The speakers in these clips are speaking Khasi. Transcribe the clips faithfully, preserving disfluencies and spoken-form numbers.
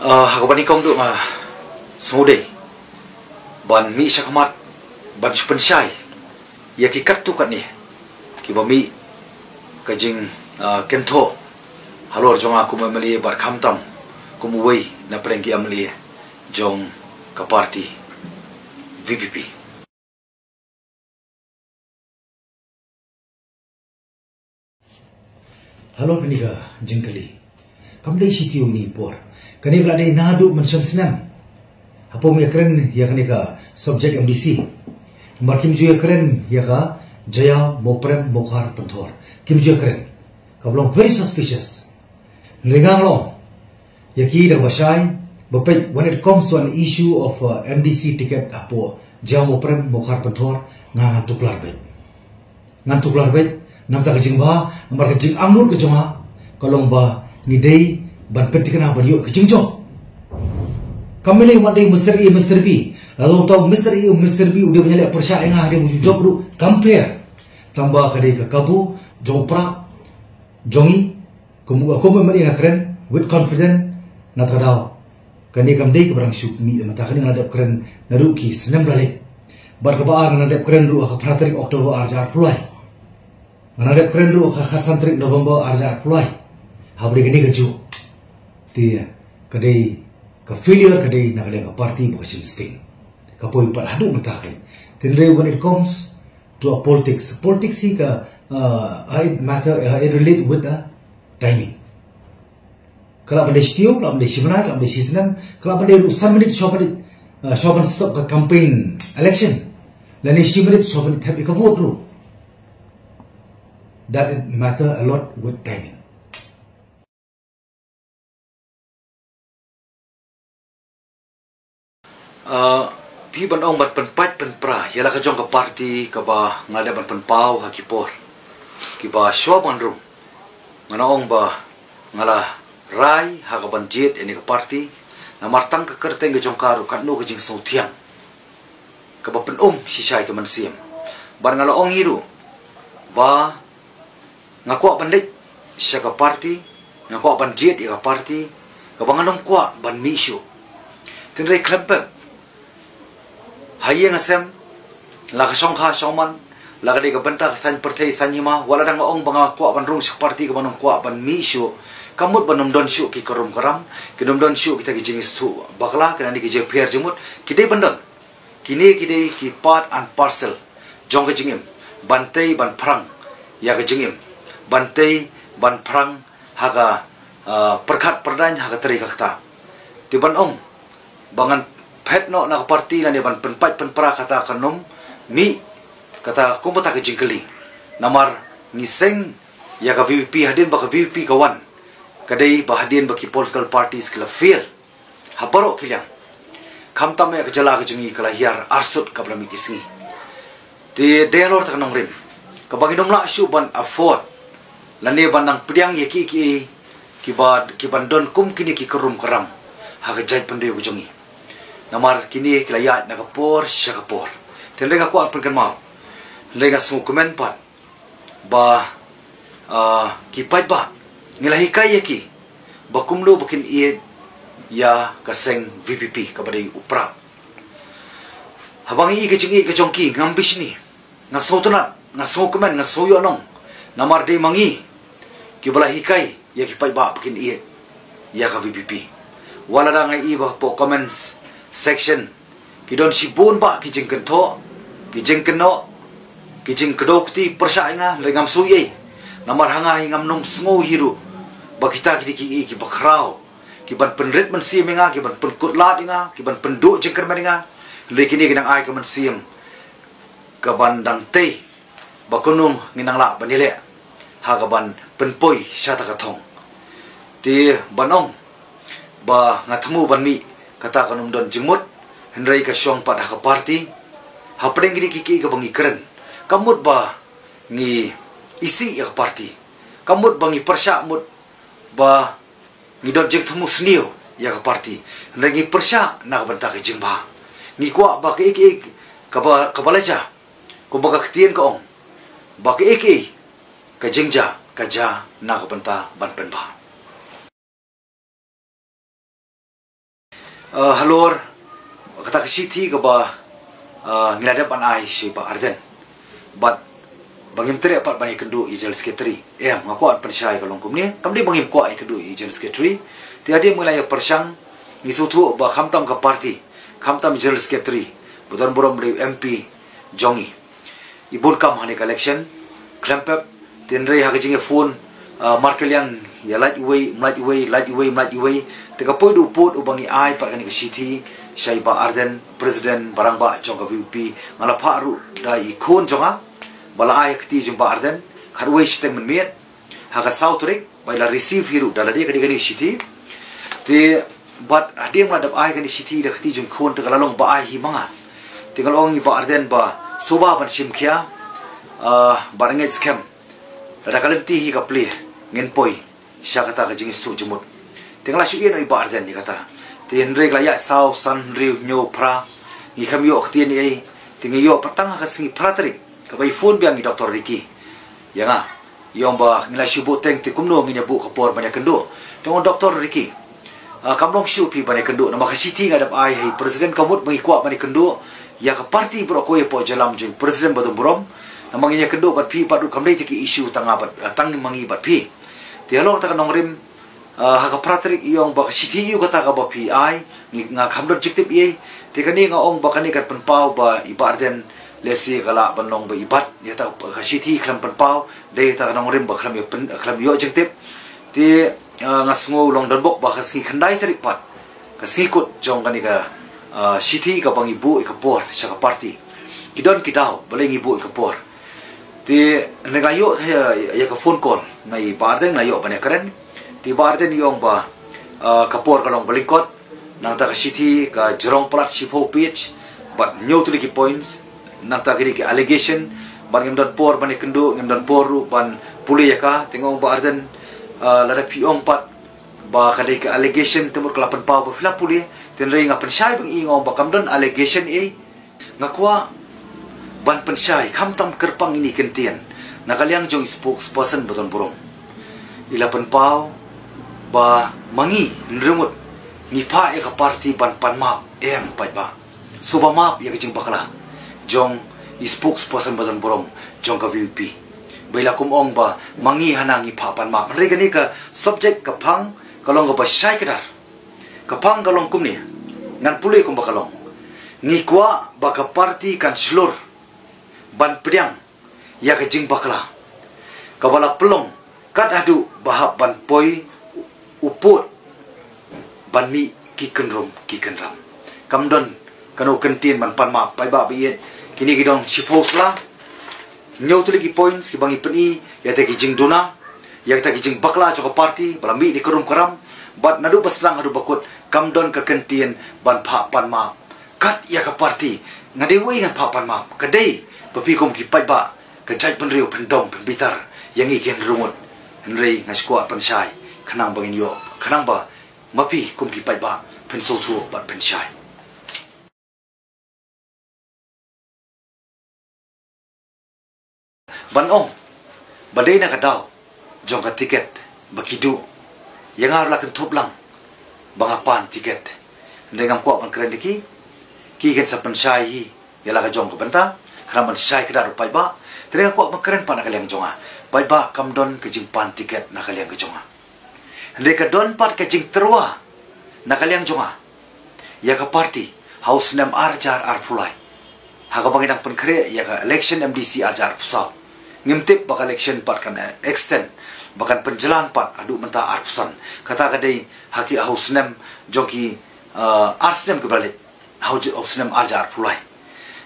Ah, ha kaba nyngkong duh nga sngewdei ban mih shakhmat ban shu pynshai ïa ki katto katne kiba mih ka jing, ah, kynthoh halor jong nga kum u M L A bad khamtam kum uwei na pdeng ki M L A jong ka party V P P. Halor kane ka jingkylli, kam dei shi taïew ine i por. Kane ka la dei naduh mynshem snem. Hapoh ïakren ïa kane ka subject M D C, namar kim ju ïakren ïa ka Jaiaw Mawprem Mawkhar Pynthor. Kim ju ïakren. Ka long very suspicious. Hynrei nga long ïa ki da ba shai ba peit, when it comes to an issue of, uh, M D C ticket hapoh Jaiaw Mawprem Mawkhar Pynthor, nga ngan tuklar beit. Ngan tuklar beit namar ka jingbha, namar ka jingangnud ka jong nga ka long ba ngi dei ban pynthikna ban ïoh ka jingjop. Kam dei wat dei Mister A, Mister B. Lada uta u Mister A, Mister B u dei ban ïaleh pyrshah ïa nga hadien u ju jop ruh kam pher. Tangba ka dei ka kabu jong u prah jong ngi. Kum, kum u M L A nga kren with confidence, na kata ka daw kane kam dei kaba dang shu mih, na kata kane nga la dep kren naduh ki snem ba la leit. Bad kaba ar nga la dep kren ruh ha ka phra tarik October ar hajar arphew lai. Nga la dep kren ruh ha ka khatsan tarik November ar hajar arphew lai. Haba dei kane kajuh, te ka dei ka failure ka dei na ka liang ka party bad ka shim sting. Ka poi pat haduh mynta ka. Hynrei when it comes to a politics, politics hi ka, uh, ha it matter, uh, it relate with a timing. Ka lah ban dei shi taïew, ka lah ban dei shi bnai, ka lah ban dei shi snem, ka lah ban dei ruh san minit shuwa ban, uh, shuwa ban stop ka campaign election, lane shi minit shuwa ban thep ïa ka vote ruh. That it matter a lot with timing. Ah, phi ban ong ban pynpait pynpra ïa la ka jong ka party kaba nga la dep ban pynpaw ha ki por kiba shuwa ban rung. Nga la ong ba nga la rai ha ka ban jied ïa kane ka party, namar tang ka kyrteng ka jong ka ruh katno ka jingsngewthiang kaba pynum shisha ïa ka mynsiem. Bad nga la ong hi ruh ba nga kwah ban leit sha ka party, nga kwah ban jied ïa ka party kaba ngan ym kwah ban mih shuh. Hynrei khlem pep, ha ïing ha sem, la ka shongkha shongman, la ka dei ka bynta ka saiñ pyrthei saiñ hima, wat la dang nga ong ba nga kwah ban rung sha ka party kaba ngan ym kwah ban mih shuh, ka mut ban ym don shuh ki karum karam, kin ym don shuh kita ki jingïathuh bakla, kine ki jingpher jingmut ki dei ban don. Kine ki dei ki part and parcel jong ka jingim, ban tei ban phrang ïa ka jingim, ban tei ban phrang ha ka, ah, pyrkhat pyrdaiñ ha ka trei ka ktah. Te ban ong ba ngan phet noh na ka party lane ban pynpait pynpra, kata kan ym mih, kata kumta ka jingkylli. Namar ngi seng ïa ka V P P, hadien ba ka V P P ka wan, ka dei ba hadien ba ki political parties ki la fail ha baroh ki liang. Khamtam ïa ka jylla ka jong ngi ka la hiar arsut kaba la mih ki sngi. Te dei halor kata ka nongrim kaba ngin ym lah shuh ban afford lane ban nang pdiang ïa kiei kiei kiba, kiban don kum kine ki karum karam ha ka jaitbynriew ka jong ngi. Namar kine ki la ïaid na ka por sha ka por. Te hynrei nga kwah pynkynmaw, hynrei nga sngewkmen pat ba, ah, ki paidbah, ngi la hikai ïa ki ba kumno ba kin ïeit ïa ka seng V P P kaba dei u prah. Haba ngi ïohi ka jingïeit ka jong ki, ngam bishni, nga sngewtynnat, nga sngewkmen, nga sngew ïohnong. Namar dei ma ngi kiba la hikai ïa ki paidbah ba kin ïeit ïa ka V P P. Wat la dang nga ïohi ba hapoh comments section ki don shibun bah ki jingkynthoh, ki jingkynnoh, ki jingkdew kti pyrshah ïa nga, hynrei ngam sngew ei. Namar ha nga hi ngam nym sngew hi ruh ba kita ki dei kiei kiba khraw, kiban pynrit mynsiem ïa nga, kiban pynkut lad ïa nga, kiban pynduh jingkyrmen ïa nga. Hynrei kine ki nang ai ka mynsiem kaban dang tei ba kumno ngin nang lah ban ïaleh ha kaban pynpoi sha kata ka thong. Te ban ong ba nga thmu ban mih, kata kan ym don jingmut, hynrei ka shong pat ha ka party. Hapdeng kine kiei kiei kaba ngi kren, kam mut ba ngi isih ïa ka party, kam mut ba ngi pyrshah mut ba ngi don jingthmu sniew ïa ka party, hynrei ngi pyrshah na ka bynta ka jingbha. Ngi kwah ba kiei kiei kaba, kaba la jia, kumba ka ktien ka ong, ba kiei kiei ka jingjia ka jia na ka bynta ban pynbha. Uh, halor kata ka shithi kaba uh, ngi la dep ban ai sha i Bah Ardent. Bad ba ngim treh pat ban ïakynduh ïa i General Secretary. Em, nga kwah pynshai ka long kumne. Kam dei ba ngim kwah ïakynduh ïa i General Secretary. Te hadien ba ngi la ïa pyrshang, ngi sngewthuh ba khamtam ka party, khamtam General Secretary ba don burom, lei u M P jong ngi, i bun kam ha kane ka election, khlem pep. Te hynrei ha ka jingïaphone uh, markylliang, ïa lait uwei, ym lait uwei, lait uwei, ym lait uwei. Te ka poi da u pud uba ngi ai pat kane ka shithi sha i Bah Ardent, President ba rangbah jong ka V P P. Nga la phah ruh da i khun jong nga ba la ai ha kti jong i Bah Ardent, khatwei shiteng mynmiet, ha ka saw tarik, ba i la receive hi ruh da lade ka dei kane ka shithi. Te bad hadien ba la dep ai kane ka shithi da ka kti jong i khun, te ka la long ba ai hi ma nga. Te nga la ong ïa i Bah Ardent ba sngewbha ban shim khia, uh, ba ngeit skhem, lada ka lynti hi ka plie, ngin poi sha kata ka jingïasyllok jingmut. Te nga la shu ïeh noh ïa i Bah Ardent ïa kata. Te hynrei ka la ïaid saw, san, hynriew, hynñiew, phra, ngi khlem ïoh ktien ei ei. Te ngi ïoh pat tang ha ka sngi phra tarik, kaba i phone biang i Doctor Ricky ïa nga, i ong ba ngi la shu buh teng, te kumno ngin ïa buh ka por ban ïakynduh? Te nga ong, Doctor Ricky, ah, kam long shuh phi ban ïakynduh, namar ka shithi nga dep ai ha i President, ka mut ba ngi kwah ban ïakynduh ïa ka party baroh kawei hapoh jingïalam jong i President ba don burom. Namar ngin ïakynduh bad phi pat ruh kam dei te ki issue tang nga bad, ah, tang ma ngi bad phi. Te halor kata ka nongrim, ah, ha ka phra tarik i ong ba ka shithi ïa u kata kaba phi ai, ngi, nga khlem don jingtip ei ei. Te kane nga ong ba kane kan pynpaw ba i Bah Ardent lehse ka lah ban long ba i bat ïa kata ka shithi, khlem pynpaw, dei kata ka nongrim ba khlem ïoh pyn-, khlem ïoh jingtip. Te, ah, nga sngew long donbok ba ka sngi khyndai tarik pat, ka sngi kut jong kane ka, ah, shithi, kaba ngi buh ïa ka por sha ka party. Ki don ki daw balei ngi buh ïa ka por. Te hynrei nga la ïoh ïa, ïa ka phone call na i Bah Ardent, nga la ïoh ban ïakren. Te i Bah Ardent i ong ba, ah, ka por ka long ba lyngkot, nangta ka shithi ka jrong palat shiphew page bad hynñiew tylli ki points, nangta ki dei ki allegation, bad ngim don por ban ïakynduh, ngim don por ruh ban pule ïa ka. Te nga ong, Bah Ardent, ah, lada phi ong pat ba ka dei ka allegation, te mut ka la pynpaw ba phi la pule. Te hynrei nga pynshai ba ngi, nga ong ba kam don allegation ei ei. Nga kwah ban pynshai, khamtam kyrpang ïa i kyntien na ka liang jong i spokesperson ba don burom. I la pynpaw ba ma ngi, hynriew ngut, ngi phah ïa ka party ban pan map. Em paidbah, sngewbha map ïa ka jingbakla jong i spokesperson ba don burom jong ka V P P. Ba i la kum ong ba ma ngi hana ngi phah pan map. Hynrei kane ka subject, ka phang ka long kaba shai kdar. Ka phang ka long kumne, ngan pule kumba ka long. Ngi kwah ba ka party kan shlur ban pdiang ïa ka jingbakla kaba la pynlong kat haduh ba hap ban poi u pud ban mih ki kynrum ki kynram. Kam don kano kyntien ban pan map, paidbah ba ïeit. Kine ki don shiphew sla, hynñiew tylli ki points kiba ngi pyni ïa kita ki jingduna, ïa kita ki jingbakla jong ka party ba la mih na ka rum ka ram. Bad naduh ba sdang haduh ba kut, kam don ka kyntien ban phah pan map kat ïa ka party. Nga dei uei ngan phah pan map? Ka dei ba phi kum ki paidbah, ka jaitbynriew, phin dom phin bitar ïa ngi ki hynriew ngut. Hynrei nga shu kwah pynshai khnang ba ngin ïoh, khnang ba ma phi kum ki paidbah phin sngewthuh bad pynshai. Ban ong ba dei na ka daw jong ka tiket ba ki duh, ïa nga ruh la kynthup lang ba nga pan tiket. Hynrei ngam kwah ban kren ïa ki, ki kin sa pynshai hi ïa la ka jong ka bynta, khnang ban shai kdar ruh paidbah. Te nga kwah ban kren pat na ka liang jong nga, paidbah, kam don ka jingpan tiket na ka liang ka jong nga. Hynrei ka don pat ka jingtyrwa na ka liang jong nga ïa ka party ha u snem ar hajar arphew lai, ha kaba ngi dang pynkhreh ïa ka election M D C ar hajar arphew saw. Ngim tip ba ka election pat kan, eh, extend, ba kan pynjlan pat haduh mynta arphew san. Kata ka dei ha ki, ha u snem jong ki, eh, ar snem kiba la leit, ha u, ha u snem ar hajar arphew lai.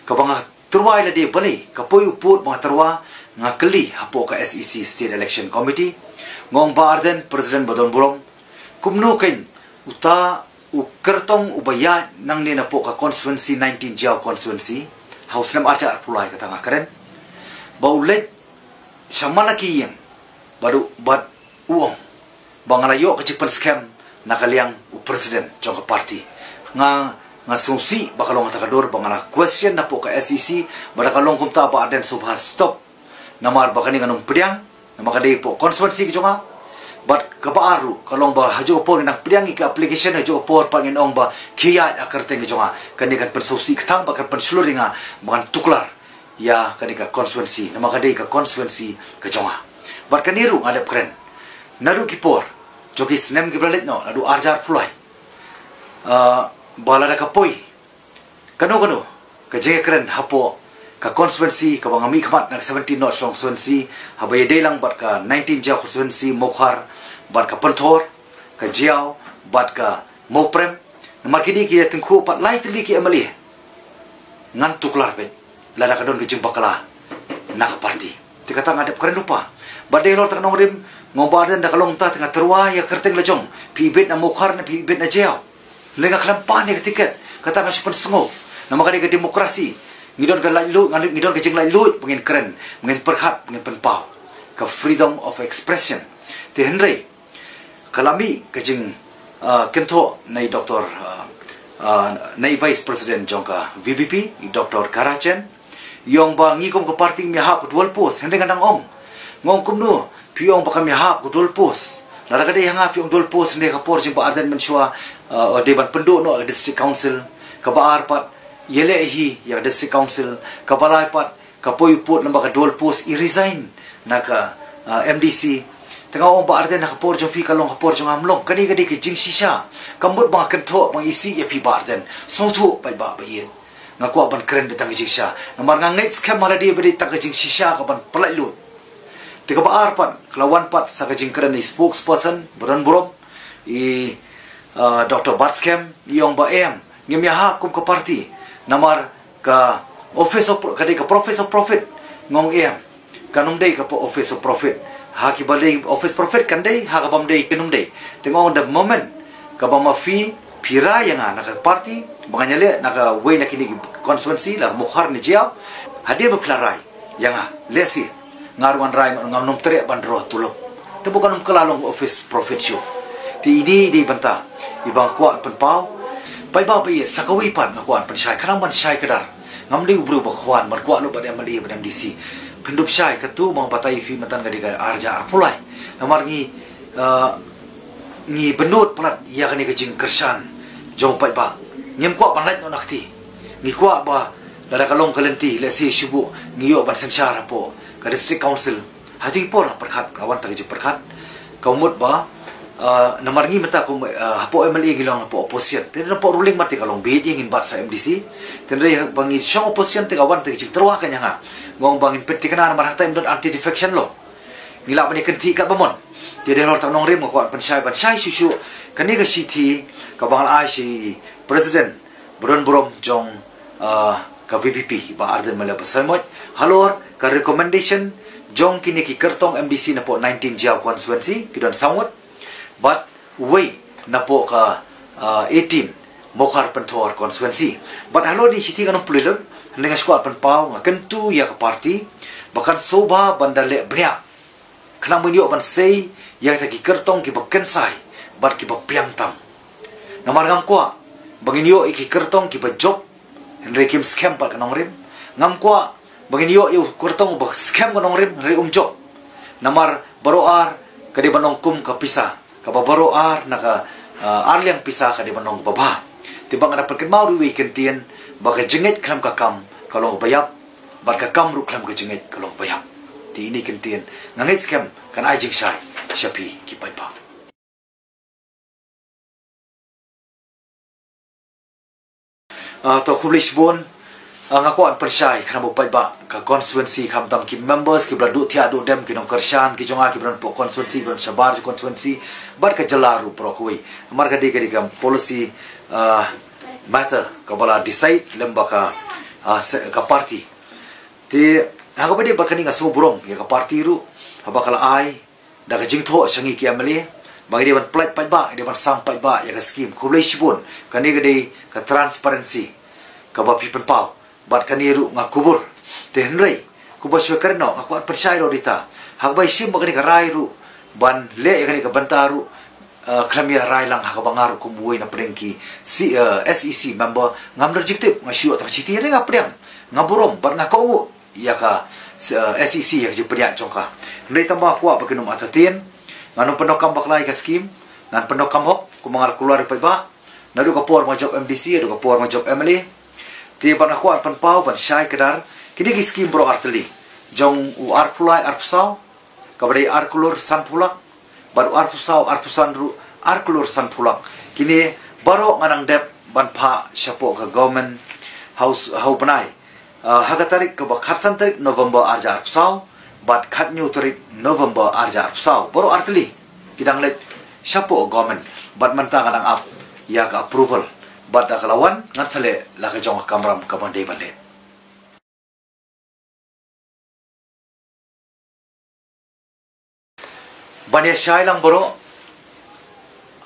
Kaba nga tyrwa ïa lade balei, ka poi u pud ba nga tyrwa, nga kylli hapoh ka S E C, State Election Committee. Nga ong, Bah Ardent, President ba don burom, kumno kein uta u kyrtong uba ïaid nangne napoh ka constituency nineteen, Jaïaw constituency, ha u snem ar hajar arphew lai, kata nga kren, ba u leit sha man la ki ïing, bad u, bad u ong ba nga la ïoh ka jingpynskhem na ka liang u president jong ka party. Nga, nga sngewsih ba ka long kata ka dur, ba nga la question napoh ka S E C, ba da ka long kumta, Bah Ardent, sngewbha stop. Namar ba kane ngan ym pdiang, namar ka dei hapoh constituency ka jong nga. Bad kaba ar ruh ka long ba ha kajuh ka por ngi nang pdiang ïa ka application, ha kajuh ka por pat ngin ong ba khie ïaid ha ka kyrteng ka jong nga. Kane kan pynsngewsih kata bad kan pynshlur ïa nga ba ngan tuklar ïa kane ka constituency, namar ka dei ka constituency ka jong nga. Bad kane ruh nga dep kren naduh ki por jong ki snem kiba la leit noh, naduh arhajar arphew lai, ah, ba lada ka poi kano kano ka jingïakren hapoh ka constituency kaba nga mihkhmat na ka seventeen North Shillong constituency, haba ïadei lang bad ka nineteen Jaïaw constituency, Mawkhar, bad ka Pynthor, ka Jaïaw, bad ka Mawprem. Namar kine ki ïa tyngkhuh pat lai tylli ki M L A. Ngan tuklar beit lada ka don ka jingbakla na ka party. Te kata nga dep kren lypa. Bad dei halor kata ka nongrim, nga ong Bah Ardent, da ka long kata te nga tyrwa ïa ka kyrteng la jong. Phi ibit na Mawkhar ne phi ibit na Jaïaw? Lei nga khlem pan ïa ka tiket, kata nga shu pynsngew. Namar ka dei ka demokrasi. Ngi don ka laitluid, ngi don ka jinglaitluid ba ngin kren, ba ngin pyrkhat, ba ngin pynpaw. Ka freedom of expression. Te hynrei ka la mih ka jing, ah, kynthoh na i Doktor, ah, ah, na i Vice President jong ka V P P, i Doktor Kara Chen. I ong ba ngi kum ka party ngim ïahap ka dual post, hynrei nga dang ong. Nga ong kumno phi ong ba kam ïahap ka dual post? Lada ka dei ha nga phi ong dual post, hynrei ka por jong Bah Ardent mynshuwa, ah, dei ban pynduh noh ka District Council, kaba ar pat ïaleh hi ïa ka District Council, kaba lai pat ka poi u pud namar ka dual post, i resign na ka, ah, M D C. Te nga ong Bah Ardent, ha ka por jong phi ka long, ha ka por jong nga ym long. Kane ka dei ka jingshisha. Ka mut ba nga kynthoh, ba nga isih ïa phi Bah Ardent. Sngewthuh paidbah ba ïeit. Nga kwah ban kren beit tang ka jingshisha. Namar nga ngeit skhem ha lade ba dei tang ka jingshisha kaban pyllait lut. Te kaba ar pat, ka la wan pat sa ka jingkren i spokesperson ba don burom, i, ah, Doktor Batskhem, i ong ba em, ngim ïahap kum ka party. Namar ka office of, ka dei ka office of profit. Nga ong em, kan ym dei ka office of profit. Ha kiba dei office profit kan dei, ha kaba ym dei kan ym dei. Te nga ong the moment kaba ma phi, phi rai ïa nga na ka party ba ngan ïaleh na kawei na kine ki constituency, la Mawkhar ne Jaïaw, hadien ba phi la rai ïa nga, lehse nga ruh ngan rai, nga nym treh ban draw tulop. Te ba kan ym kylla long office profit shuh. Te ine i dei i bynta iba nga kwah pynpaw. Paidbah ba ïeit, sa kawei pat nga kwah pynshai, khnang ban shai kdar. Ngam dei u briew ba khwan ban kwah lut bad M L A bad M D C. Phin dup shai, katu ba nga batai ïa phi mynta ka dei ka arhajar arphew lai. Namar ngi, ah, ngi bynnud palat ïa kane ka jingkyrshan jong paidbah. Ngim kwah ban lait noh na kti. Ngi kwah ba lada ka long ka lynti, lehse shu buh ngi ïoh ban synshar hapoh ka District Council. Ha katu ki por nga pyrkhat, nga wan tang ka jingpyrkhat. Ka mut ba, ah, namar ngi mynta kum, ah, hapoh M L A ngi long hapoh opposition. Te hapoh ruling ma te ka long beit ïa ngin bat sa M D C. Te hynrei ba ngi shong opposition te ka wan tang ka jingtyrwa ka ïa nga. Nga ong ba ngin pynthikna namar ha kata ym don anti defection law. Ngi lah ban ïa kynthih katba mon. Te dei halor kata ka nongrim nga kwah pynshai ban shai shuh shuh. Kane ka shithi kaba nga la ai sha i President ba don burom jong, ah, ka V P P, Bah Ardent Miller Basaiawmoit, halor ka recommendation jong kine ki kyrtong M D C napoh nineteen Jaïaw constituency, ki don saw ngut, bad uwei napoh ka, ah, eighteen Mawkhar Pynthor constituency. Bad halor kane ka shithi ngan ym pule lut, hynrei nga shu kwah pynpaw, nga kyntu ïa ka party ba kan sngewbha ban da leh bniah, khnang ban ïoh ban sei ïa kita ki kyrtong kiba kynsai bad kiba biang tam. Namar ngam kwah ba ngin ïoh ïa ki kyrtong kiba jop hynrei kim skhem pat ka nongrim. Ngam kwah ba ngin ïoh ïa u kyrtong uba skhem ka nongrim hynrei um jop. Namar baroh ar ka dei ban long kum ka pisa, kaba baroh ar na ka, ah, ar liang pisa ka dei ban long kaba bha. Te ba nga da pynkynmaw ruh ïa ka ktien ba ka jingngeit khlem ka kam ka long kaba ïap, bad ka kam ruh khlem ka jingngeit ka long kaba ïap. Te ine i ktien nga ngeit skhem kan ai jingshai sha phi ki paidbah. Ah, to khublei shibun. Ah, nga kwah pynshai khnang ba u paidbah ka constituency, khamtam ki members kiba la duh thiah duh dem, ki nongkyrshan ki jong nga kiba don hapoh constituency, kiba don shabar jong constituency bad ka jylla ruh baroh kawei. Namar ka dei, ka dei ka policy, ah, matter kaba la decide lem bad ka, ah, se-, ka party. Te ha kaba ïadei bad kane nga sngewburom ïa ka party ruh haba ka la ai da ka jingthoh sha ngi ki M L A ba ngi dei ban pynlait paidbah, ngi dei ban sam paidbah ïa ka skim. Khublei shibun, kane ka dei ka transparency kaba phi pynpaw, bad kane ruh nga kubur. Te hynrei kumba shu kren noh, nga kwah pynshai ruh ïa kata, ha kaba ïashim bad kane ka rai ruh ban leh ïa kane ka bynta ruh, eh, khlem ïa rai lang ha kaba nga ruh kum uwei na pdeng ki C, eh, S E C member, ngam da jingtip, nga shu ïoh tang ka shithi, hynrei nga pdiang, nga burom bad nga kohnguh ïa ka, eh, S E C ïa ka jingpynïaid jong ka. Hynrei tang ba nga kwah ba kin ym entertain, Ngan ym pyndonkam bakla ïa ka skim, ngan pyndonkam hok, kumba nga la kular ïa u paidbah. Naduh ka por ba nga jop M D C, naduh ka por ba nga jop M L A. Te bad nga kwah ban pynpaw, ban shai kdar, kine ki skim baroh artylli. Jong u arphew lai, arphew saw, kaba dei ar klur sanphew lak, bad u arphew saw, arphew san ruh, ar klur sanphew lak. Kine baroh nga dang dep ban phah shapoh ka government ha u, ha u bnai. Ah, ha ka tarik kaba khatsan tarik November arhajar arphew saw, bad khathynñiew tarik November arhajar arphew saw. Baroh artylli ki dang leit shapoh government, bad mynta nga dang ap ïa ka approval. Bad da ka la wan, ngan sa leh la ka jong ka kamram kaba dei ban leh. Ban ïa shai lang baroh,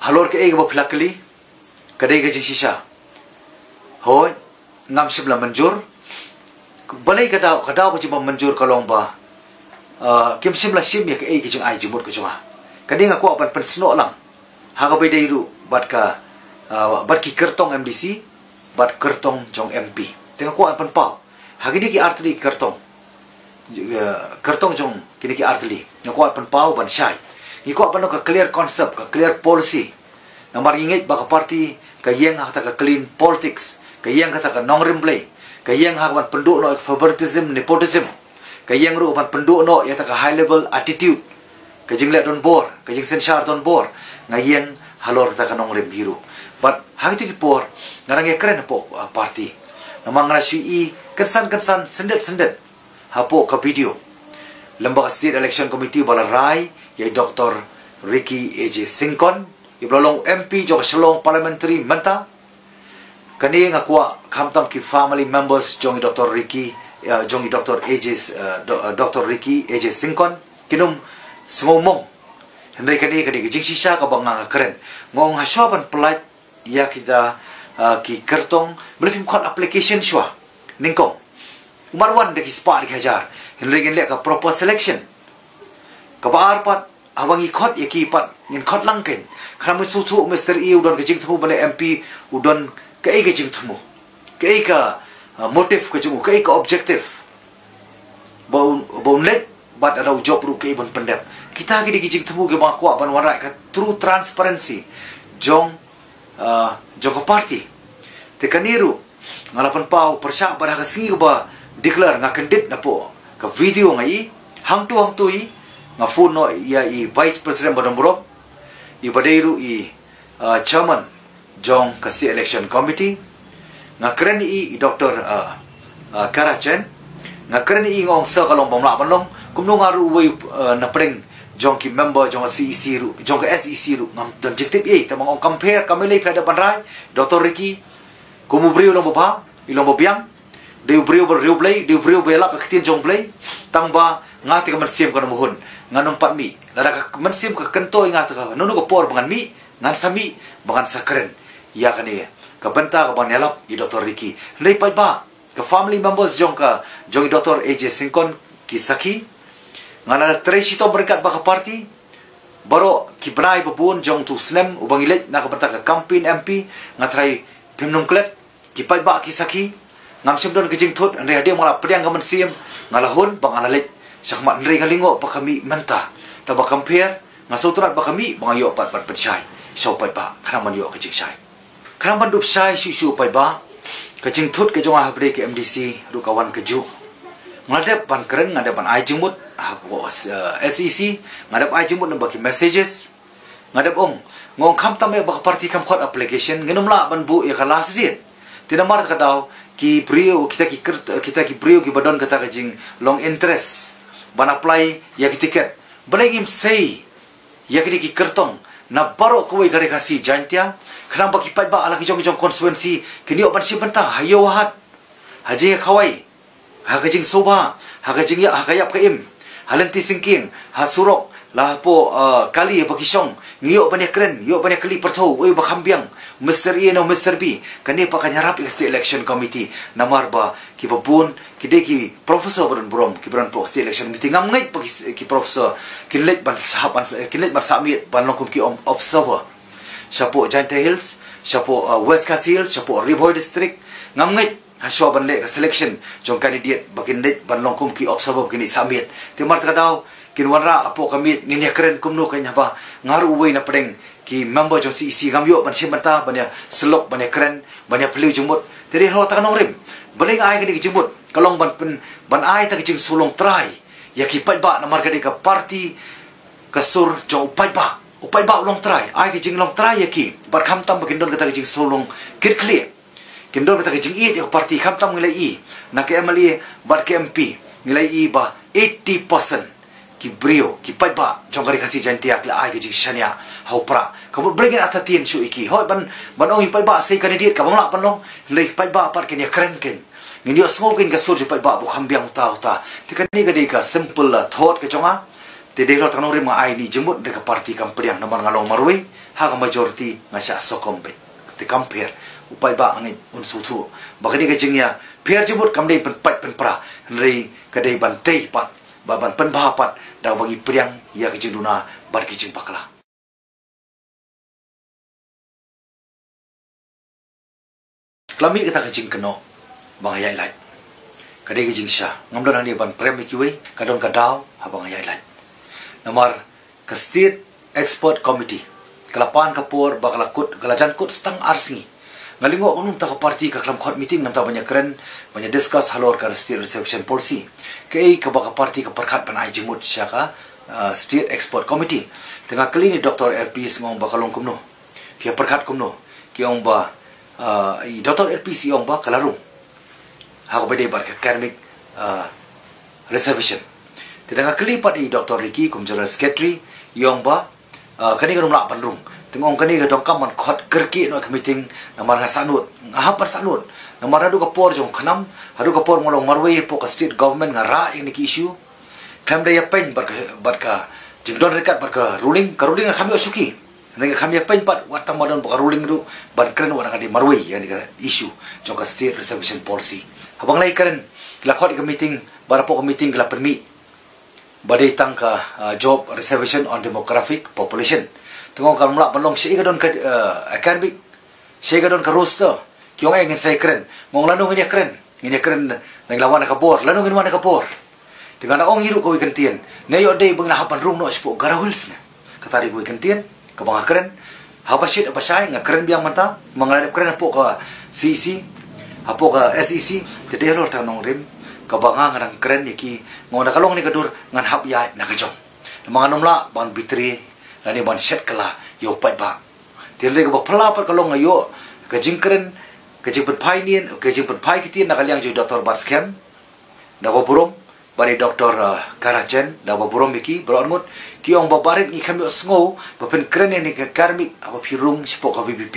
halor kaei kaba phi la kylli, ka dei ka jingshisha. Hooid, ngam shym la mynjur. Balei ka daw, ka daw ka jingmynjur ka long ba, ah, kim shym la shim ïa kaei ka jingai jingmut ka jong nga. Ka dei nga kwah ban pynsnoh lang ha kaba ïadei ruh bad ka, ah, bad ki kyrtong M D C, bad kyrtong jong M P. Te nga kwah ban pynpaw ha kine ki artylli ki kyrtong. Eh, kyrtong jong kine ki artylli, nga kwah pynpaw ban shai. Ngi kwah ban long ka clear concept, ka clear policy. Namar ngi ngeit ba ka party ka ïeng ha kata ka clean politics, ka ïeng ha kata ka nongrim Blei, ka ïeng ha ka ban pynduh noh ïa ka favoritism, nepotism, ka ïeng ruh ban pynduh noh ïa kata ka high level attitude, ka jingleh donbor, ka jingsynshar donbor, nga ïeng halor kata ka nongrim hi ruh. Bad ha kito ki por nga dang ïakren hapoh, ah, party. Namar nga la shu ïohi kynsan kynsan, syndet syndet hapoh ka video lem bad ka State Election Committee ba la rai ïa i Doctor Ricky A J Syngkon, i ba la long M P jong ka Shillong Parliamentary mynta. Kane nga kwah khamtam ki family members jong i Doctor Ricky, eh, jong i Doctor A J, eh, Do-, eh, Doctor Ricky A J Syngkon, kin ym sngew mong. Hynrei kane ka dei ka jingshisha kaba nga nga kren. Nga ong ha shuwa ban pynlait ïa kita, ah, ki kyrtong, balei phim khot application shuwa nyngkong? Umar wan da ki spah da ki hajar, hynrei ngin leh ka proper selection. Kaba ar pat, haba ngi khot ïa ki pat, ngin khot lang kein. Khnang ba ngin sngewthuh u Mister A u don ka jingthmu ban leh M P, u don kaei ka jingthmu, kaei ka, ah, motive ka jong u, kaei ka objective ba un, ba un leit, bad lada u jop ruh kaei ban pyndep. Kita ki dei ki jingthmu kiba nga kwah ban wanrah ka true transparency jong, ah, jong ka party. Te kane ruh nga la pynpaw pyrshah bad ha ka sngi kaba declare nga kyndit napoh ka video nga ïohi, hangto hangto hi nga phone noh ïa i Vice President ba don burom, i ba dei ruh i, ah, Chairman jong ka State Election Committee. Nga kren ïa i, i Doctor, ah, ah, Kara Chen. Nga kren ïa i, nga ong sa ka long bym lah ban long. Kumno nga ruh uwei, ah, na pdeng jong ki member jong ka C E C ruh, jong ka S E C ruh, ngam don jingtip ei. Te ma nga ong compare, kam lei phi la dep ban rai Doctor Ricky kum u briew long ba bha, i long ba biang. Dei u briew ba riewblei, dei u briew ba ïalap ïa ka ktien jong Blei. Tang ba nga te ka mynsiem kan ym hun, ngan ym pat mih. Lada ka mynsiem ka kyntoi nga te ka, nunu ka por ba ngan mih, ngan sa mih, ba ngan sa kren ïa kane ka bynta ka ban ïalap ïa i Doctor Ricky. Hynrei paidbah, ka family members jong ka, jong i Doctor A J Syngkon ki sakhi. Nga la trei shitom ryngkat bad ka party baroh ki bnai ba bun jong utu u snem uba ngi leit na ka bynta ka campaign M P, nga tharai phim nym klet. Ki paidbah ki sakhi, ngam shym don ka jingthut, hynrei hadien ba nga la pdiang ka mynsiem, nga la hun bad nga la leit shakhmat, hynrei nga lyngngoh ba ka mih mynta. Tang ba compare, nga sngewtynnat ba ka mih, ba nga ïoh pat ban pynshai sha u paidbah, khnang ban ïoh ka jingshai. Khnang ban dup shai shuh shuh u paidbah, ka jingthut ka jong nga ha pdeng ka M D C ruh ka wan kajuh. Nga dep ban kren, nga dep ban ai jingmut ha ka, eh, S E C, nga dep ai jingmut na ba ki messages. Nga dep ong, nga ong khamtam eh ba ka party kam khot application, ngin ym lah ban buh ïa ka last date. Te namar kata ka daw, ki briew, kita ki kyrt-, kita ki briew kiba don kata ka jinglong interest ban apply ïa ki ticket, balei ngim sei ïa kine ki kyrtong na baroh kawei ka Ri Khasi Jaiñtia, khnang ba ki paidbah ha la ki jong ki jong constituency kin ïoh ban shim bynta ha ïew ha hat, ha jingïakhawai, ha ka jingsohba, ha ka jingïap, ha ka ïap ka im, ha lynti syngkien, ha surok, la hapoh, eh, kali ba ki shong, ngi ïoh ban ïakren, ïoh ban ïakylli pyrthuh, uei ba kham biang, Mister A ne Mister B. Kane pat kan ïarap ïa ka State Election Committee, namar ba kiba bun ki dei ki professor ba don burom, kiba don hapoh State Election Committee. Ngam ngeit ba ki, ki professor kin leit ban sah, ban, kin leit ban submit ban long kum ki om-, observer shapoh Jaintia Hills, shapoh, eh, West Khasi Hills, shapoh Ri Bhoi District. Ngam ngeit ha shuwa ban leh ka selection jong candidate ba kin leit ban long kum ki observer, ba kin leit submit. Te namar kata ka daw, Kin wanrah hapoh ka miet, ngin ïa kren kumno kein haba nga ruh uwei na pdeng ki member jong C E C, ngam ïoh ban shim bynta ban ïa sylok, ban ïa kren, ban ïa phylliew jingmut. Te dei halor kata ka nongrim, balei nga ai kane ka jingmut? Ka long ban pyn, ban ai kata ka jingsngewlong trai ïa ki paidbah, namar ka dei ka party ka sur jong u paidbah. U paidbah u long trai, ai ka jinglong trai ïa ki. Bad khamtam ba kin don kata ka jingsngewlong kit khlieh, kin don kata ka jingïeit ïa ka party. Khamtam ngi la ïohi na ka M L A bad ka M P, ngi la ïohi ba eighty percent ki briew, ki paidbah jong ka Ri Khasi Jaiñtia ki la ai ka jingshaniah ha u Prah. Ka mut balei ngin artatien shuh ïa ki? Hooid, ban, ban ong ïa u paidbah sei candidate kaba ngam lah ban long, hynrei ki paidbah pat kin ïa kren kein. Ngin ïohsngew kein ka sur jong u paidbah ba u kham biang uta uta. Te kane ka dei ka simple, uh, thought ka jong nga. Te dei halor kata ka nongrim nga ai ïa kane ka jingmut, hynrei ka party kam pdiang namar nga long marwei ha ka majority, nga shah sokong beit. Te kam pher, u paidbah nga ngeit un sngewthuh ba kane ka jingïapher jingmut kam dei pynpait pynpra, hynrei ka dei ban tei pat, ba ban pynbha pat da kaba ngi pdiang ïa ka jingduna bad ka jingbakla. Ka la mih kata ka jingkynnoh ba nga ïaid lait. Ka dei ka jingshisha, ngam don hangne ban prem ïa kiwei, ka don ka daw haba nga ïaid lait. Namar ka State Expert Committee ka la pan ka por ba ka la kut, ka la jan kut tang ar sngi. Nga lyngngoh ba kumno mynta ka party ka khlem khot meeting namar ban ïa kren, ban ïa discuss halor ka State Reservation Policy, kaei kaba ka party ka pyrkhat ban ai jingmut sha ka, uh, State Expert Committee. Te nga kylli ïa i Doctor Airpeace, nga ong ba ka long kumno, phi ïa pyrkhat kumno? Ki ong ba, uh, i Doctor Airpeace i ong ba ka la rung ha kaba ïadei bad ka academic, uh, reservation. Te da nga kylli pat ïa i Doctor Ricky kum General Secretary, i ong ba, uh, kane kan ym lah ban rung. Te nga ong kane ka donkam ban khot kyrkieh noh ïa ka meeting, namar nga sahnud, nga hap ban sahnud. Namar naduh ka por jong u KHNAM haduh ka por nga long marwei hapoh ka state government nga rah ïa kine ki issue. Khlem da ïa peit bad ka, bad ka jingdon ryngkat bad ka ruling, ka ruling nga kham ïoh shuki. Nga kham ïa peit pat wat tang ba don bad ka ruling ruh ban kren wat nga dei marwei ïa kane ka issue jong ka State Reservation Policy. Haba nga la ïa kren, ki la khot ïa ka meeting, bad hapoh ka meeting ki la pynmih ba dei tang ka, uh, job reservation on demographic population. Te nga ong kam lah ban long, shaei ka don ka, uh, academic, shaei ka don ka roster? Ki ong eh ngin sa ïa kren. Nga ong lano ngin ïa kren? Ngin ïa kren, ngi la wan na ka bor, lano ngin wan na ka bor? Te nga da ong hi ruh kawei ka ktien, ne ïoh dei ba ngin hap ban rung noh shapoh Garo Hills ne? Kata dei kawei ka ktien kaba nga kren. Haba shit haba shai nga kren biang mynta, ma nga la dep kren hapoh ka C E C, hapoh ka S E C. Te dei halor kata ka nongrim kaba nga, nga dang kren ïa ki, nga ong da ka long kane ka dur ngan hap ïaid na ka jong. Namar ngan ym lah ban betray lane ban shet kylla ïa u paidbah. Te hynrei kaba phylla pat ka long nga ïoh ka jingkren, ka jingpynphai ktien, ka jingpynphai ktien na ka liang jong i Doctor Batskhem, da kaba burom, bad i Doctor, uh, Karachen, da kaba burom ïa ki baroh arngut. Ki ong ba barit ngi kham ïohsngew ba phin kren ïa kane ka academic haba phi rung shapoh ka V P P.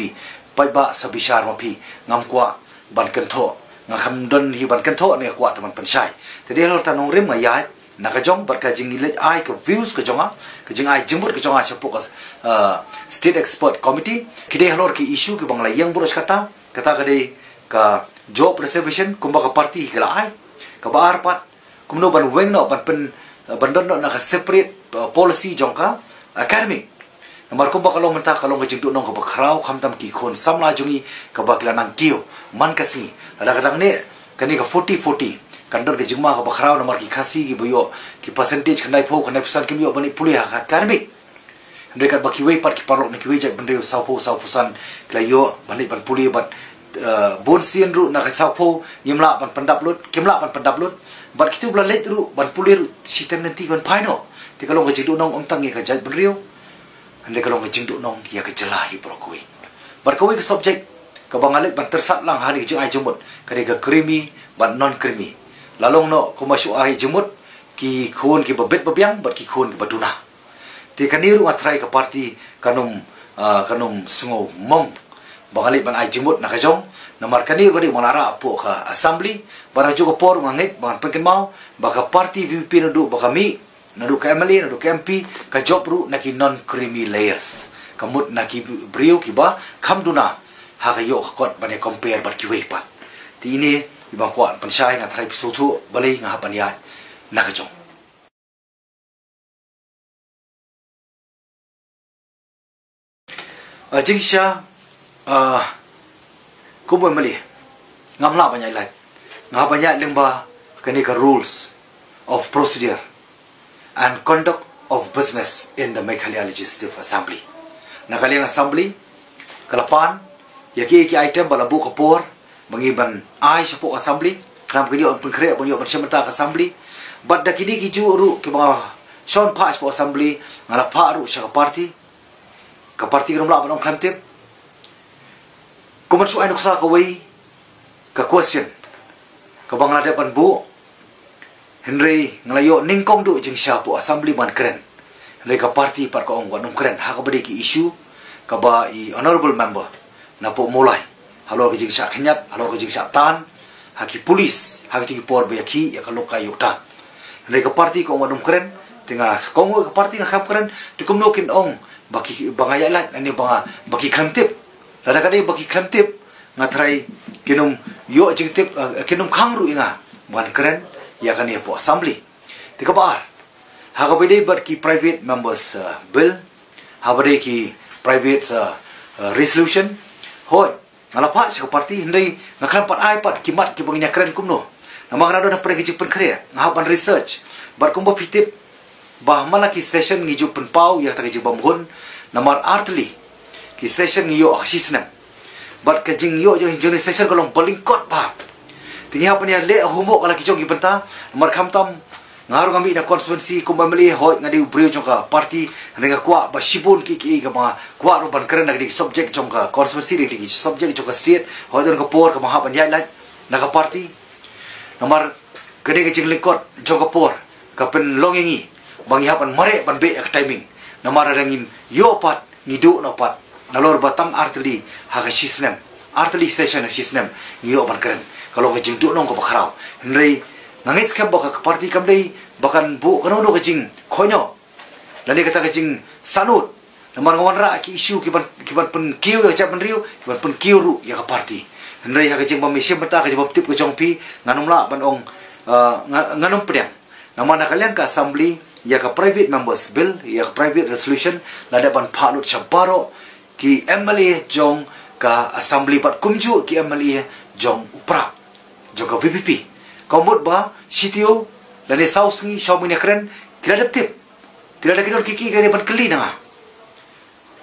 Paidbah sa bishar ma phi, ngam kwah ban kynthoh, nga kham don hi ban kynthoh ne nga kwah tang ban pynshai. Te dei halor kata ka nongrim nga ïaid na ka jong bad ka jingleit ai ka views ka jong nga, ka jingai jingmut ka jong nga shapoh ka, uh, State Expert Committee. Ki dei halor ki issue kiba nga la ïeng burom sha kata. Kata ka dei ka job reservation kumba ka party ka la ai. Kaba ar pat, kumno ban weng noh, ban pyn, ban don noh na ka separate, uh, policy jong ka academic. Namar kumba ka long mynta ka long ka jingduhnong kaba khraw, khamtam ki khun samla jong ngi kaba ki la nang kiew man ka sngi. Lada ka dang neh kane ka forty forty, kan don ka jingma kaba khraw namar ki Khasi kiba ïoh ki percentage khyndai phew, khyndai phew san kim ïoh ban leit pule ha ka academic. Hynrei katba kiwei pat ki paralok na kiwei jaitbynriew, saw phew, saw phew san ki la ïoh ban leit ban pule bad, eh, bun sien ruh na ka saw phew ngim lah ban pyndap lut, kim lah ban pyndap lut. Bad kito ba la leit ruh ban pule ruh shiteng lynti ki wan phai noh. Te ka long ka jingduhnong ym tang ïa ka jaitbynriew, hynrei ka long ka jingduhnong ïa ka jylla hi baroh kawei. Bad kawei ka subject kaba nga leit ban tyrsad lang ha kane ka jingai jingmut ka dei ka creamy bad non-creamy. La long noh kumba shu ai jingmut ki khun kiba bit ba biang bad ki khun kiba duna. Te kane ruh nga tharai ka party kan ym, ah, kan ym sngewmong ba nga leit ban ai jingmut na ka jong. Namar kane ruh ka dei ba nga la rah hapoh ka assembly, bad ha kajuh ka por ruh nga ngeit ba ngan pynkynmaw ba ka party V P P naduh ba ka mih, naduh ka M L A, naduh ka M P, ka jop ruh na ki non-creamy layers, ka mut na ki briew kiba kham duna ha ka ïoh ka kot ban ïa compare bad kiwei pat. Te ine iba nga kwah pynshai, nga tharai phi sngewthuh balei nga hap ban ïaid na ka jong. Ah, jingshisha, ah, kum u M L A ngam lah ban ïaid lait. Nga hap ban ïaid lyngba kane ka rules of procedure. and conduct of business in the Meghalaya Legislative Assembly. Na ka liang Assembly ka la pan ïa ki, ki item ba la buh ka por ba ngi ban ai shapoh Assembly. Khnang ba kin ïoh ban pynkhreh, ba kin ïoh ban shim bynta ka Assembly. Bad da kine ki juh ruh kiba nga shon phah shapoh Assembly, nga la phah ruh sha ka party. Ka party kam lah ban ong khlem tip. Kumno shu ai nuksa kawei ka question kaba nga la dep ban buh. Hynrei nga la ïoh nyngkong duh jingshisha hapoh Assembly ban kren. Hynrei ka party pat ka ong wat nym kren ha kaba dei ki issue kaba i honorable member napoh Mawlai, halor ka jingshah khynñiat, halor ka jingshah tan ha ki police ha kito ki por ba ïa ki, ïa ka lok ka ïoh tan. Hynrei ka party ka ong wat nym kren. Te nga kong ka party nga kham kren. Te kumno kin ong ba ki, ba nga ïaid lait, ani ba nga, ba ki khlem tip. Lada ka dei ba ki khlem tip, nga tharai kin ym ïoh jingtip, eh, kin ym khang ruh ïa nga ban kren ïa kane hapoh Assembly. Te kaba ar, ha kaba dei bad ki private members, eh, bill, ha ba dei ki private, eh, eh, resolution. Hooid, nga la phah sha ka party, hynrei nga khlem pat ai pat ki mat kiba ngin ïa kren kumno. Namar nga la don hapdeng ka jingpynkhreh, nga hap ban research. Bad kumba phi tip ba man la ki session ngi ju pynpaw ïa kata ka jingbymhun, namar artylli ki session ngi ïoh ha ka shisnem. Bad ka jingïoh jong, jong ki session ka long ba lyngkot bha. Te ngi hap ban ïa leh homework ha la ki jong ki bynta, namar khamtam nga ruh nga mih na constituency kum M L A, hooid nga dei u briew jong ka party, hynrei nga kwah ba shibun ki, ki, kaba nga kwah ruh ban kren na ka dei ki subject jong ka constituency, dei ki subject jong ka state, hooid don ka por kaba nga hap ban ïaid lait na ka party. Namar ka dei ka jinglyngkot jong ka por ka pynlong ïa ngi ba ngi hap ban mareh ban beh ïa ka timing. Namar lada ngin ïoh pat, ngi duh noh pat nalor ba tang artylli ha ka shisnem, artylli session ha shisnem ngi ïoh ban kren. Ka long ka jingduhnong kaba khraw. Hynrei nga ngeit skhem ba ka party kam dei ba kan buh kano kano ka jingkhohnoh lane kata ka jingsahnud. Namar nga wanrah ki issue kiban, kiban pynkiew ïa ka jaitbynriew, kiban pynkiew ruh ïa ka party. Hynrei ha ka jingbym ïashim bynta, ka jingbym tip ka jong phi, ngan ym lah ban ong, ah, nga, ngan ym pdiang. Namar na ka liang ka Assembly, ïa ka private members bill, ïa ka private resolution, la dep ban phah lut sha baroh ki M L A jong ka Assembly bad kumjuh ki M L A jong u Prah, jong ka V P P. Ka mut ba shiteng lane saw sngi, saw mane kren, ki la dep tip. Te lada ki don ki, ki, ki la dep ban kylli na nga.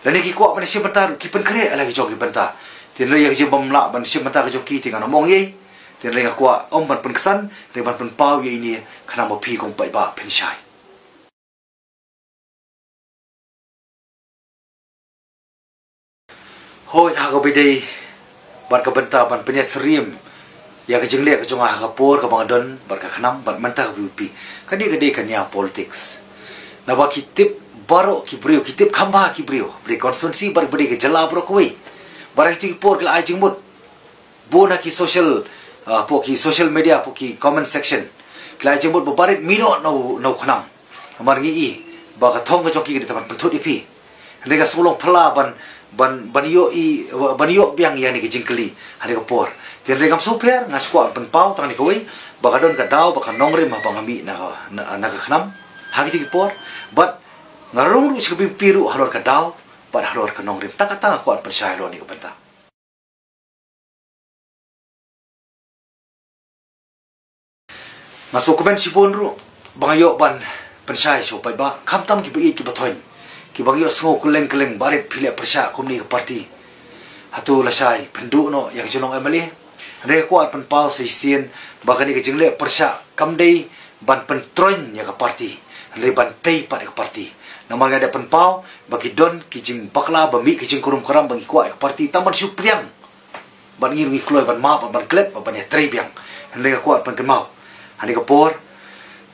Lane ki kwah ban shim bynta ruh, ki pynkhreh ha la ki jong ki bynta. Te hynrei ïa ka jingbym lah ban shim bynta ka jong ki te ngan ym ong ei. Te hynrei nga kwah ym ban pynksan, hynrei ban pynpaw ïa ine khnang ba phi kum paidbah phin shai. Hooid, ha kaba dei bad ka bynta ban pynïasyriem ïa ka jingleh ka jong nga ha ka por kaba nga don bad ka KHNAM bad mynta ka V P P. Kane ka dei ka nia politics. Naba ki tip baroh ki briew, ki tip kham bha ki briew, ba dei constituency bad ba dei ka jylla baroh kawei. Bad ha kito ki por ki la ai jingmut. Bun ha ki social, ah, hapoh ki social media, hapoh ki comment section, ki la ai jingmut ba barit mih noh na u, na u KHNAM. Namar ngi i ba ka thong ka jong ki ka dei tang ban pynthut ïa phi. Hynrei nga sngew long phylla ban, ban, ban ïoh i, ban ïoh biang ïa kane ka jingkylli ha kane ka por. Te hynrei ngam sngewpher, nga shu kwah pynpaw tang kane kawei ba ka don ka daw bad ka nongrim haba nga mih na ka, na, na ka KHNAM ha kito ki por. Bad nga rung ruh sha ka V P P ruh halor ka daw bad halor ka nongrim. Tang kata nga kwah pynshai halor kane ka bynta. Nga sngewkmen shibun ruh ba nga ïoh ban pynshai sha u paidbah, khamtam kiba ïeit kiba thoiñ, kiba nga ïohsngew kylleng kylleng, barit phi leh pyrshah kumne ka party. Hato lashai phin duh noh ïa ka jinglong M L A? Hynrei nga kwah pynpaw sa shisien ba kane ka jingleh pyrshah kam dei ban pyntroiñ ïa ka party, hynrei ban tei pat ïa ka party. Namar nga dei pynpaw ba ki don ki jingbakla ba mih ki jingkurum kuram ba ngi kwah ïa ka party tang ban shu pdiang. Bad ngi ruh ngi kloi ban map, ban klet, ban ïatrei biang. Hynrei nga kwah pynkynmaw ha kane ka por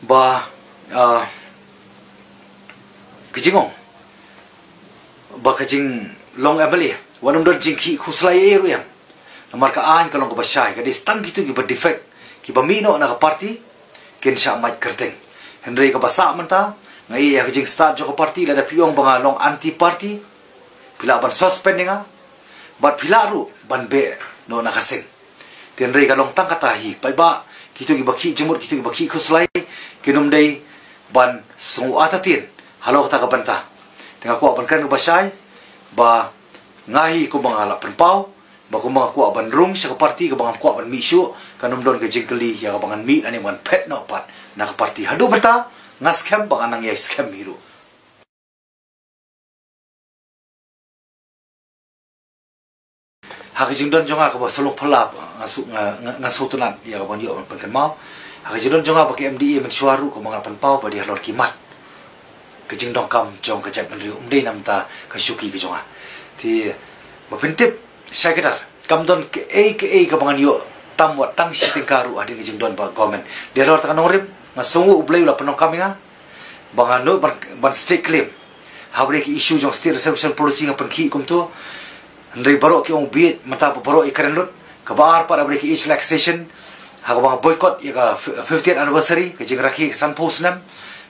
ba, ah, ka jingong ba ka jinglong M L A wat nym don jingkhih khuslai ei ruh em. Namar ka aiñ ka long kaba shai, ka dei tang kito kiba defect, kiba mih noh na ka party, kin shah mait kyrteng. Hynrei kaba sah mynta, nga ïa ka jingstad jong ka party, lada phi ong ba nga long anti party, phi lah ban suspend ïa nga, bad phi lah ruh ban beh noh na ka seng. Te hynrei ka long tang kata hi paidbah, kito kiba khih jingmut, kito kiba khih khuslai, kin ym dei ban sngew artatien halor kata ka bynta. Te nga kwah ban kren kaba shai ba nga hi kumba nga la pynpaw, ba kumba nga kwah ban rung sha ka party, kaba nga kwah ban mih shuh, kan ym don ka jingkylli ïa kaba ngan mih lane ban phet noh pat na ka party. Haduh mynta Nga skhem ba nga nang ïai skhem hi ruh. Ha ka jingdon jong nga kaba sa long phylla, nga su, nga, nga, nga sngewtynnat ïa kaban ïoh ban pynkynmaw. Ha ka jingdon jong nga bad ka M D A mynshuwa ruh kaba nga pynpaw ba dei halor ki mat ka jingdonkam jong ka jaitbynriew, ym dei namar ka shuki ka jong nga. Te ba pyntip shai kdar, kam don kaei kaei kaba ngan ïoh tam wat tang shi tyngka ruh hadien ka jingdon bad ka government. Dei halor kata ka nongrim, nga sngewnguh U Blei u la pyndonkam ïa nga ba ngan nud ban, ban stake claim. Haba dei ki issue jong State Reservation Policy nga pynkhih kumto. Hynrei baroh ki ong bieit mynta ba baroh i kren lut. Kaba ar pat haba dei ki age relaxation, ha kaba nga boycott ïa ka f-, fiftieth anniversary, ka jingrakhe ka sanphew snem.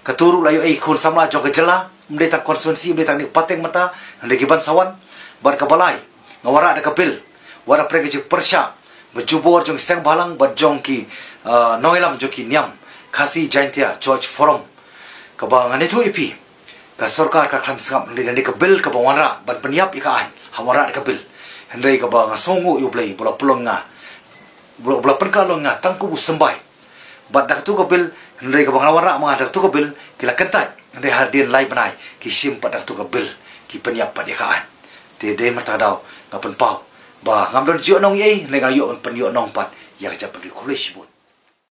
Kato ruh la ïoh ei khun samla jong ka jylla, ym dei tang constituency, ym dei tang ne pateng mynta, hynrei ki ban sa wan. Bad kaba lai, nga wanrah da ka bill wat la pyrshah ka jingpyrshah ba jubor jong ki seng bhalang bad jong ki, ah, nongïalam jong ki niam Khasi Jaintia Church Forum. Kaba ngan ïathuh ïa phi, ka sorkar ka khlem sngap, hynrei ka bill kaba wanrah ban pynïap ïa ka aiñ, ha wanrah da ka bill. Hynrei kaba nga sngewnguh ïa U Blei ba la pynlong nga, ba la, ba la pynkylla long nga tang kum u symbai. Bad da kato ka bill, hynrei kaba nga la wanrah ma nga da kato ka bill ki la kyntait, hynrei hadien lai bnai ki shim pat da kato ka bill, ki pynïap pat ïa ka aiñ. Te dei mynta ka daw nga pynpaw ba ngam don jingïohnong ei, hynrei nga ïoh ban pynïohnong pat ïa ka jaitbynriew. Khublei shibun.